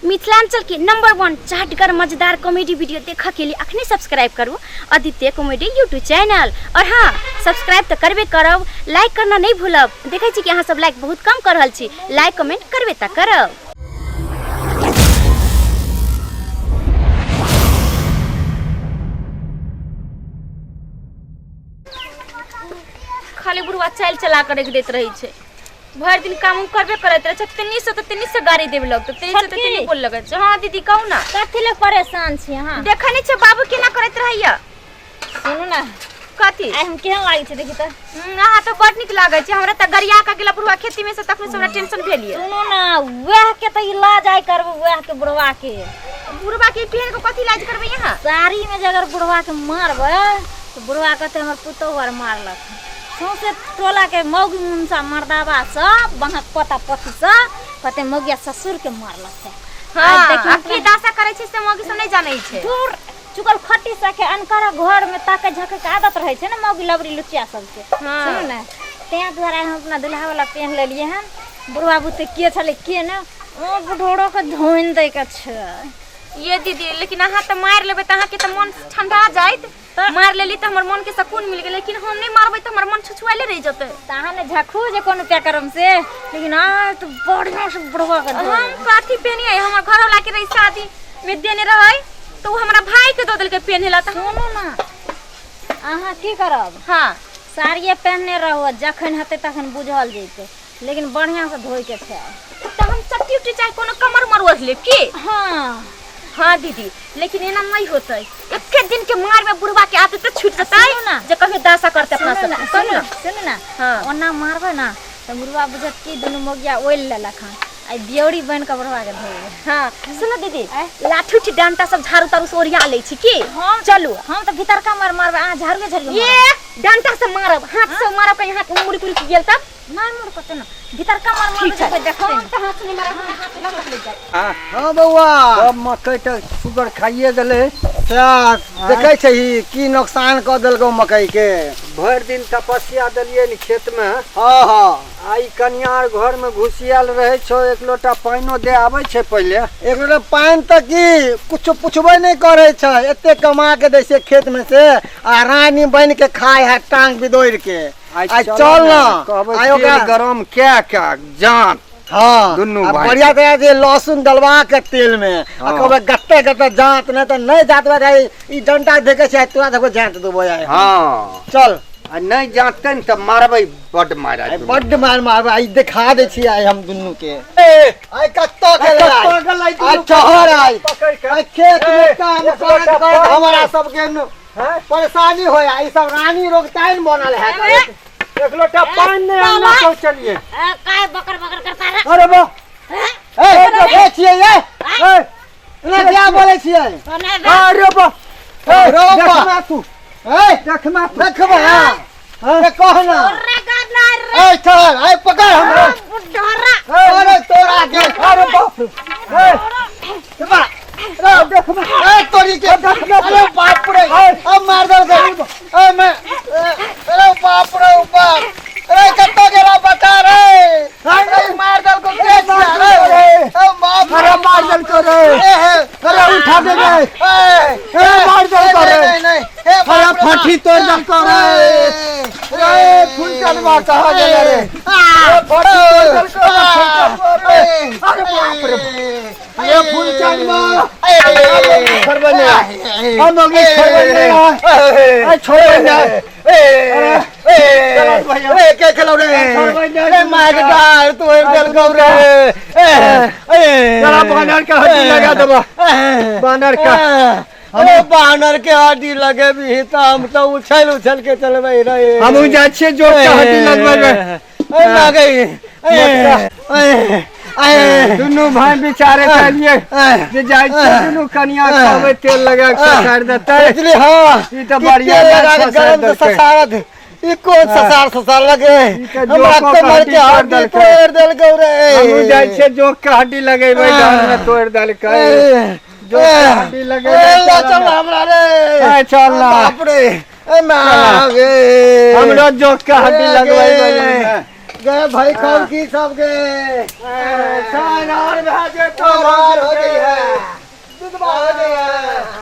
मिथिलांचल के नंबर 1 चाटगर मजेदार comedy video देखऽ के लिए अखने सब्सक्राइब करू आदित्य कॉमेडी यूट्यूब चैनल। और हाँ, सब्सक्राइब तो करबे करब, लाइक करना नहीं भूलब। देखै छी कि अहाँ सब लाइक बहुत कम कर रहल छी, लाइक कमेंट करबे त करब। खाली बुढ़वा चालि चला कर रखि दैत रहै छै, भरि दिन काम उम करबे करैत रहै छै। तेन्नी से तऽ तेन्नी से गाड़ी देबे लगतौ, तेन्नी से तऽ तेन्नी बोल लगै छै। हाँ दीदी कहू ना। कथी ले परेशान छी अहाँ? देखै नहि छै बाबू केना करैत रहैया। सुनू ना। कथी? आइ हम केहन लागै छै देखी तऽ। अहाँ तऽ बड नीक लागै छै। हमरा तऽ गरिया के गेला बुढ़वा खेती में से, तखने से हमरा टेंशन भेल ये। सुनू ना, वएह के तऽ इलाज आइ करबै, वएह के बुढ़वा के। बुढ़वा के पहन के कथी इलाज करबै अहाँ? साड़ी में जे अगर बुढ़वा के मारबै तऽ बुढ़वा कहतै हमर पुतोहु आर मारलक। सौंसे टोला के मौगी मुनसा मर्दाबा सब बहक पोता पोती सब कहते मौगिया ससुर के मारलक है। हाँ, आइ देखी आ की दासा करै छै से मौगी सब नहि जानै छै। दूर चुकल खट्टी सके अनकर घर में ताके झाके के आदत रहै छै ने मौगी लबरी लुचिया सबके। हाँ। सुनू ने, तें दुआरे हम अपना दुल्हा वाला पेन लेलियै हन। बुढ़वा बुते के छलै के ने, ओ बुढ़ोरो के धोनि दै के छै। ये दीदी, लेकिन अहाँ तऽ मारि लेबै तऽ अहाँके तऽ मन ठंडा जायत। मारि लेली तऽ हमर मन के सुकून मिल गेल, लेकिन हम नहि मारबै तऽ हमर मन छुछुआले रहि जेतै। तऽ अहाँ ने झखू जे कोनो पेकरम से, लेकिन अहाँ तऽ बढ़िआँ से बुढ़वा के धो हम लेबै। कथी पेनियै? हमर घरवाला के रही शादी में देने रहै तऽ ओ हमरा भाई के दऽ देलकै पेन्हे ला। तऽ सुनू ना, अहाँ की करब? हाँ। साड़िए पहनने रहू, जखन हेतै तखन बुझल जेतै, लेकिन बढ़िआँ से धोइके छै। तऽ हम चट्टी उट्टी चाहे कोनो कमर उमर ओढ़ लेब की? हाँ। हाँ दीदी, लेकिन एना नहीं होतै। एके दिन के मार में बुढ़वा के आदत तऽ छूट जेतै। सुनू ना। जे कहियो दासा करतै अपना सुनू सब। ना, कहू ना। सुनू ना। हाँ। ओना मारबै ना तऽ बुढ़वा बुझत कि दुनू मोगिया ओलि लेलक हन, आइ ब्यौरी बनि कऽ बुढ़वा के धोबै। हाँ सुनू दीदी, आँय? लाठी उठी डंटा सब झाड़ू ताड़ू से ओरिया लै छी की? हम चलू। हम तऽ भीतरका मार मारबै, अहाँ झाड़ुए झाड़िए ये मारब। डंटा से मारब, हाथ से मारब कहीं हाथ मुड़ी कुड़ी गेल तब? नहीं मुड़कते ना, भीतर का मार मार ठीक छै। कोई देखते हम नहीं। तऽ हाथ नहीं मारब, हमरा हाथ लग लग जाए। हाँ बौआ, सब मकई तऽ सुगर खाइए गेलै। सएह देखै छही की नुकसान कऽ देलकौ मकई के। भरि दिन तपस्या देलियै ने खेतमे। हाँ हाँ। आ ई कनियार घरमे घुसियाल रहै छौ, एक लोटा पानिओ दे आबै छै पहिले। एक लोटा पानि तऽ की कुछो पुछबे नहि करै छै, एते कमा के दै छै खेत में से, आ रानी बनि के खाय है टांग बिदोरि के। आइ आइ चल ना, कहबै आइ तेल ओकरा गरम कए के जान। हाँ, दुनू आ भाई। बढ़िया तरह से लहसुन डलवा के तेल में, आ हाँ। कहबै गत्ते गत्ते जात, नहि तऽ नहि जात भाई, ई डंटा देखै छै तोरा देखो जात देबो आइ। हाँ। चल। आ नहि जातै ने तऽ मारबै बड्ड मार आइ आइ दुनू। बड्ड मार मारबै, आइ देखा दै छियै आइ हम दुनू के। ए, आइ कतऽ गेलै आइ? कतऽ गेलै दुनू? आइ ठहर आइ। पकड़ि के। आइ खेत में ए, काम एक करैत लोटा करैत पानि हमरा दे। सबके नु हैं? परेशानी होय, ई सब रानी रोग ताइन बनल है। एक लोटा पानि नहि आनने पहुँचलियै। ए, काय बकर बकर करता रे? अरे वाह। ए, ए, छियै, ए। ए, एना क्या बोलै छियै? कोने बे? अरे वाह। ए, रो बा। देखमा तू। ए, देखमा तू। देखबा, हाँ। ए, कह ना। तोरा गाना रे। ए, ठहर, ए, पकड़ हमरा। बुढ़ोरा। अरे तोरा के। अरे बाप रे। ए, बा। रे, देखमा। ए, तोरी के। अरे बाप रे। अब मार दल के। ए, मैं, ए, अरे बाप रे बाप। अरे कत्तो गेला बता रे। अरे मार दल को के छिया रे। ए, बाप रे। अरे मार दल को रे। ए, हे। अरे उठा दे रे। ए, ए, मार दल को रे। नहीं, नहीं, ए, अरे बाप रे फाटी बाप। तोड़ दल को रे। ए, ए, फूल चलवा कहाँ गेले रे? आ, फाटी तोड़ दल को रे, फूल चलवा रे। ए, अरे बाप रे। ये फूल चलवा। ए, छोड़बै नहि। हम अभी छोड़बै नहि। आ, छोड़बै नहि। ए, अरे, ए, चलो भैया। ए, के खेलौ रे? छोड़बै नहि। ए, माय के डार, तू एक देलकौ रे। ए, ए, चला बानर के हड्डी लगा देबा। ए, बानर के। अरे बानर के हड्डी लगेबही तऽ हम तऽ उछल उछल के चलबै रे। हमहूँ जाइ छियै जोक के हड्डी लगबै। ए, लगै। ए, ए, ए, दुनू भाई बिचारे कहलिए जे जाइ छियै दुनू कनिया कहबै तेल लगा के ससारि देतै। सोचली हाँ, ई तऽ कि बढ़िया तेल लगा के ससारि गरम से देलकै। ससारत। ई कोन ससार ससार लगे? ई तऽ हमरा जोको के कमर हड्डी के तोड़ि हड्डी देलकै। तोड़ि देलकै रे। हमहूँ जाइ छियै जोक के हड्डी लगेबै, डाँर मे तोड़ि देलकै। ए, जोक के हड्डी लगेबै, ए, ल चल चल ना। हमरा रे। ए, चल ना। बाप रे। ए, माँ गे। हमरो जोक के हड्डी ए, लगबै गे। गे भाई कौन की सब गे? सानार भए जेतौ। और हो